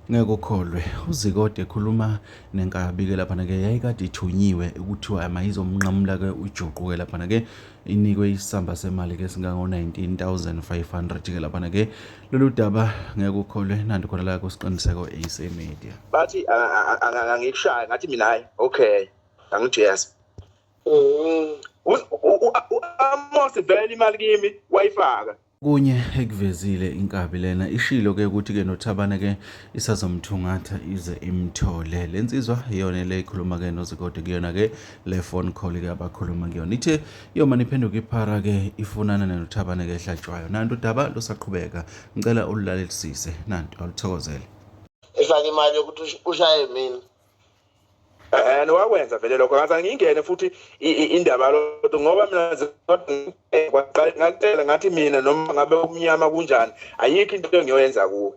Ngeke ukholwe, uZikode ekhuluma nenkabi-ke laphana-ke yayikade ithunyiwe kuthiwa mayizomnqamula-ke ujuqu-ke laphana-ke inikwe isamba semali-ke esingango-19,500-ke laphana-ke lolu daba ngeke ukholwe nanti khona la kuSiqiniseko AC Media. Bathi angikushaya ngathi mina hayi okay angithi yes. U-Amos vele imali kimi wayifaka. Kunye ekuvezile inkabi lena ishilo ke ukuthi ke noThabane ke isazomthungatha ize imthole le nsizwa iyona le ikhuluma ke noZikode kuyona ke le phone call ke abakhuluma kuyona ithe iyomane iphenduka iphara ke ifunana noThabane ke ehlatshwayo nantu udaba lusaqhubeka ngicela ululalelisise nantu aluthokozele Ifake imali yokuthi ushaye mina. And wakwenza vele lokho ngaze ngingene futhi indaba lodwa ngoba mina kwaqala ngakutshela ngathi mina noma ngabe umnyama kunjani ayikho into engiyoyenza kuwe.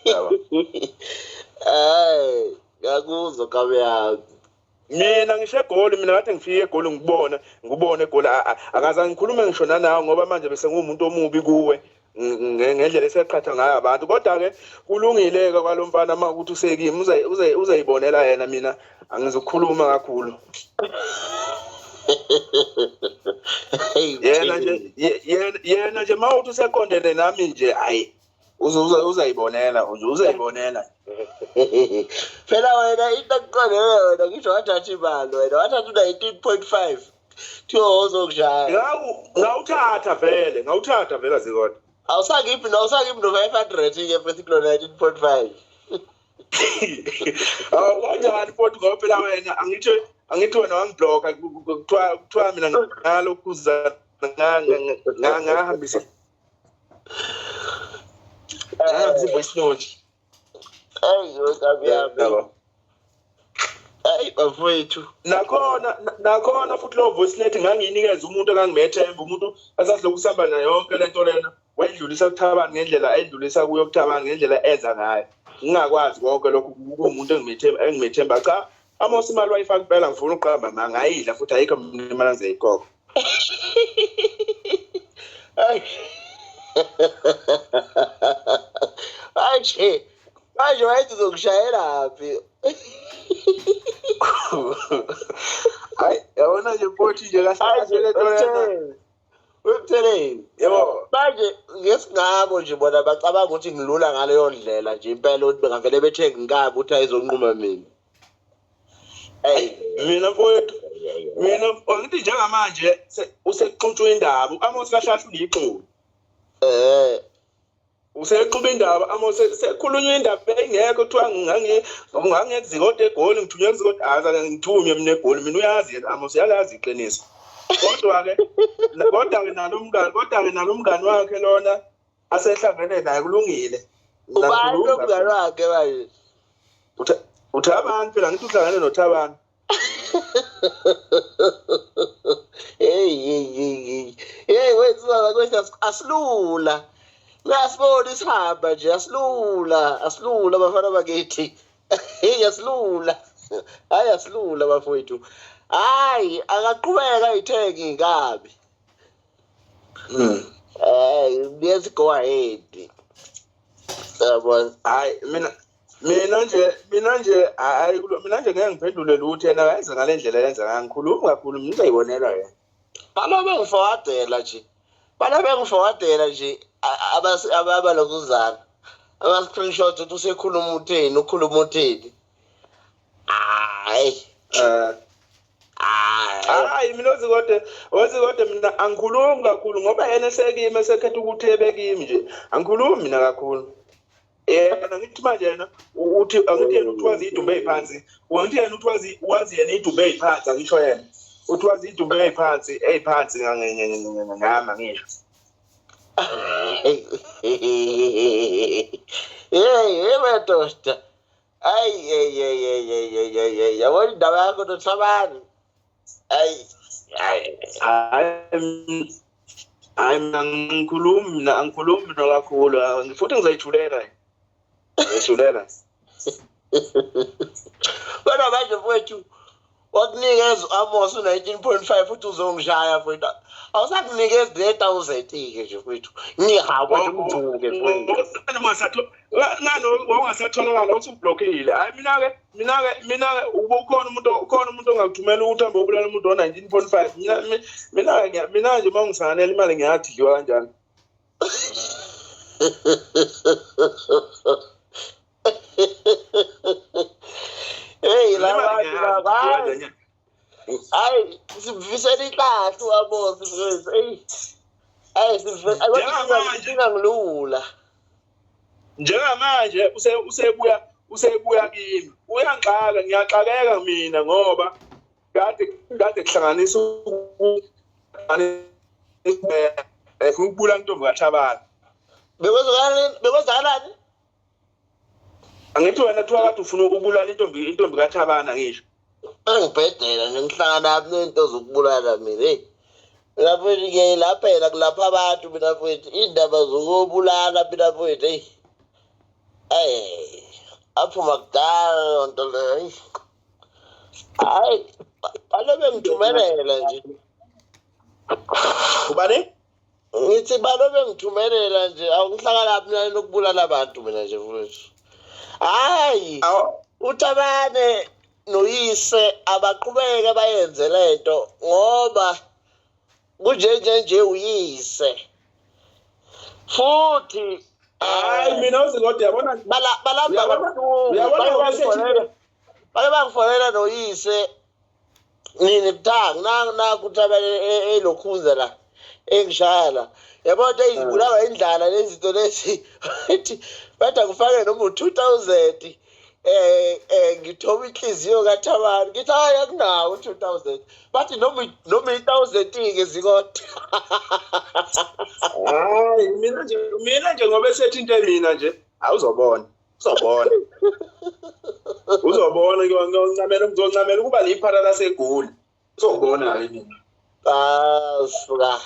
Yabo. Hayi, ngakuzwa kabe yami. Mina ngisho eGoli mina kade ngifike eGoli ngikubona ngikubona eGoli akaze ngikhulume ngisho nanawe ngoba manje bese ngiwumuntu omubi kuwe ngendlela eseqhatha ngayo abantu kodwa-ke kulungile-ke kwalo mfana uma ukuthi usekimi uzayibonela yena mina angizukukhuluma kakhulu yena nje yena nje uma uthi useqondene nami nje hhayi uzayibonela nje uzayibonela phela wena into akuqondene wena ngisho wathatha imali wena wathatha u-19.5 kuthiwa ozokushaya ngawuthatha vele ngawuthatha vele azikona awusangiphi awusangiphi no-500 ke futhi kulo 19.5 awu kanjani futhi ngoba phela wena angithi angithi wena wangibhlokha kuthiwa mina ngalokhuza ngahambisa ngahambisa i-voice note. Eyi nkabi yami. Yabo. Hayi bafowethu. Nakhona nakhona futhi lo voice note ngangiyinikeza umuntu engangimethemba umuntu asasilokhu sihamba naye yonke lento lena wayidlulisa kuThabani ngendlela ayidlulisa kuyo kuThabani ngendlela enza ngayo. Ngingakwazi konke lokhu kuwumuntu engimethemba engimethemba cha Amos imali wayifaka impela ngifuna ukuqamba manga ngayidla futhi ayikho mina imali engizoyikhokha. Hayi. Manje manje wayethi uzokushayela phi? Hayi yabona nje mfowethu nje kahle kahle le nto lena. Webutheleni. Yebo. Manje ngesingabo nje bona bacabanga ukuthi ngilula ngaleyo ndlela nje impela ukuthi bengavele bethenga inkabi ukuthi ayizonquma mina. Hey mina mfowethu mina angithi njengamanje usexutshwa indaba u-Amos kahle kahle ulixoli. Eh Usexuba indaba Amos sekhulunywa indaba engekho kuthiwa ngangekuzikode eGoli ngithunywe kuzikode azange ngithunywe mina eGoli mina uyazi yena Amos uyalazi iqiniso. Kodwa-ke kodwa-ke nalo mngani kodwa-ke nalo mngani wakhe lona asehlangene naye kulungile. Ubani lo mngani wakhe manje? Uthabani phela ngithi uhlangene noThabani. Hey hey hey hey. Hey wethu baba kwethu asilula. Uyasibona isihamba nje asilula, asilula bafana bakithi. Hey asilula. Hayi asilula bafowethu. Hayi akaqhubeka ayithenge inkabi. Eh yes go ahead. Yabona. Hayi mina mina nje mina nje hayi mina nje ngeke ngiphendule lutho yena akayenza ngale ndlela yenza ngayo ngikhulumi kakhulu mina uzayibonela yena. Balo bengifowadela nje. Balo bengifowadela nje abalokuzana. Ama screenshot ukuthi usekhuluma utheni, ukhuluma utheni. Hayi. Eh Hayi. Hayi mina ozikode ozikode mina angikhulumi kakhulu ngoba yena esekimi esekhetha ukuthi ebekimi nje angikhulumi mina kakhulu. Yena ngithi manje yena uthi angithi yena uthi wazi idumbe eziphansi angithi yena uthi wazi wazi yena idumbe eziphansi angisho yena uthi wazi idumbe eziphansi eziphansi ngama ngisho. Hey, hey madoda. Ayi hey hey hey hey hey hey hey yabona indaba yakho noThabani. Ayi hayi hayi hayi mina ngikhulumi mina angikhulumi mina kakhulu futhi ngizoyithulela ngizayithulela. Kodwa manje mfowethu Wakunikeza u-Amos u-19.5 futhi uzongishaya mfowethu. Awusakunikezi ne-1000-ke nje mfowethu. Ngihaba nje ngithuke mfowethu. Ngani wawungasatholakala usublockile. Hayi mina-ke ukhona umuntu ongakuthumela ukuthi hambe ubulala umuntu o-19.5. Mina nje uma ungisanganela imali ngiyathi idliwa kanjani. Hey laba hayi simfisela inhlanhla u-Amos mfowethu. Eyi hayi simfisela ngilula. Njengamanje usebuya kimi. Uyangixaka, ngiyaxakeka mina ngoba kade kuhlanganisa ukubulala intombi kaThabane. Bekwenzakalani? Angithi wena kuthiwa kade ufuna ukubulala intombi kaThabane ngisho. Angibhedela nje ngihlangana nento zokubulala mina. Hey. Mina mfowethu ngiyayilaphela kulapha abantu mina mfowethu indaba zokubulala mina mfowethu hey. Hey, aphuma kudala leyo nto leyo. Hayi, balobe ngithumelela nje. Ubani? Ngithi balobe ngithumelela nje, awungihlangana mina nokubulala abantu mina nje mfowethu. Hayi, uThabane noyise abaqhubeke bayenze lento ngoba kunjenje nje uyise. Futhi hayi mina uZikode yabona balamba kabuhlungu bake bangifonela noyise nini buthanga naku uThabane elokhuza la engishaya la yabona into eyibulawa indlala lezi zinto lezi bathi bathi akufake noma u-2000 ngithoba inhliziyo kaThabane ngithi hayi akunawo u-2000 bathi noma i-1000-ke Zikode. Hayi mina nje ngoba esethi into emina nje awuzobona uzobona ngiyoncamela ukuba liphara laseGoli uzobona hayi mina. Suka.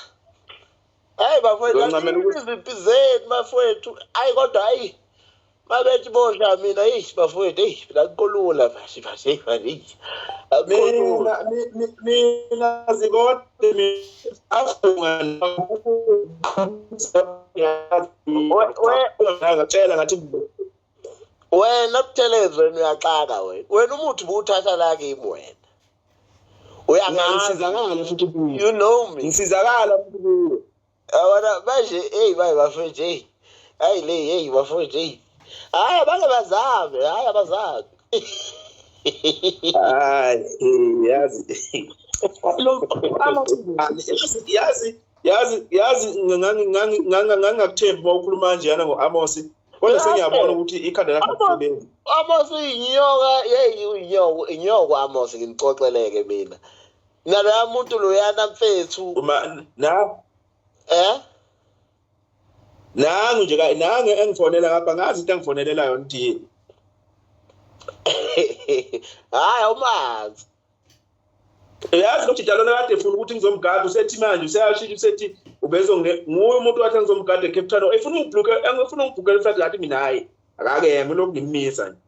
Hayi bafowethu izimpi zenu bafowethu hayi kodwa hayi babethi bosha mina eish bafowethu eish mina kukolula manje mina Zikode afunga ngakutshela ngathi wena Buthelezi wena uyaxaka wena umuthi buwuthatha la kimi wena uyangisizakala futhi kuwe. You know me ngisizakala futhi kuwe yabona manje hey bayi bafowethu hey hayi le hey bafowethu hey hayi abake bazame hayi abazame. Hayi yazi yazi ngangingakuthembi uma ukhuluma kanjeyana ngo-Amos kodwa sengiyabona ukuthi ikhanda lakho alisebenzi. Amos uyinyoka yeyi uyinyoka Amos ngimxoxeleke mina naloya muntu loyana mfethu na nangu nje nangu engifonela ngapha ngazi into engifonelela yona ukuthi yini. Hayi awumazi. Yazi lo jita lona kade efuna ukuthi ngizomgada usethi manje useyashintsha usethi ubezonge nguye umuntu wathi ngizomgada eCape Town efuna ungibhuke engifuna ungibhukele flight ngathi mina hayi akake ngilokhu ngimisa nje.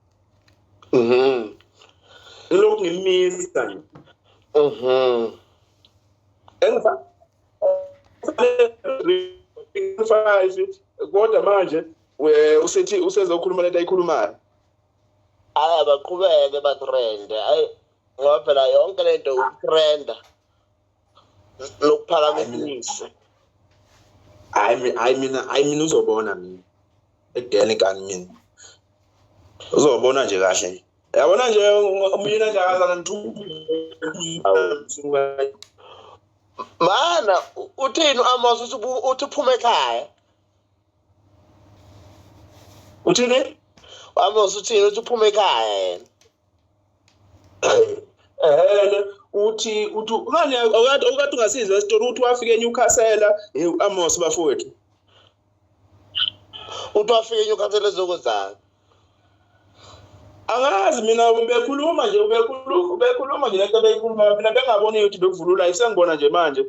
Ngilokhu ngimisa nje. Kodwa manje usethi usezokhuluma lento ayikhulumayo. Hayi abaqhubeke batrende hayi ngoba phela yonke lento ukutrenda nokuphakamisa. Hayi mina uzobona mina ekudeni kani mina uzobona nje kahle nje yabona nje mina nje akazana ngithuka mana uthini u-Amos uthi uphume ekhaya uthini u-Amos uthini uthi uphume ekhaya yena uthi ngani akade ungasizwa isitori uthi wafika eNewcastle u-Amos bafowethu uthi wafika eNewcastle ezokwenzani angazi mina ubekhuluma nje lento beyikhuluma mina bengaboni ukuthi bekuvulula isengibona nje manje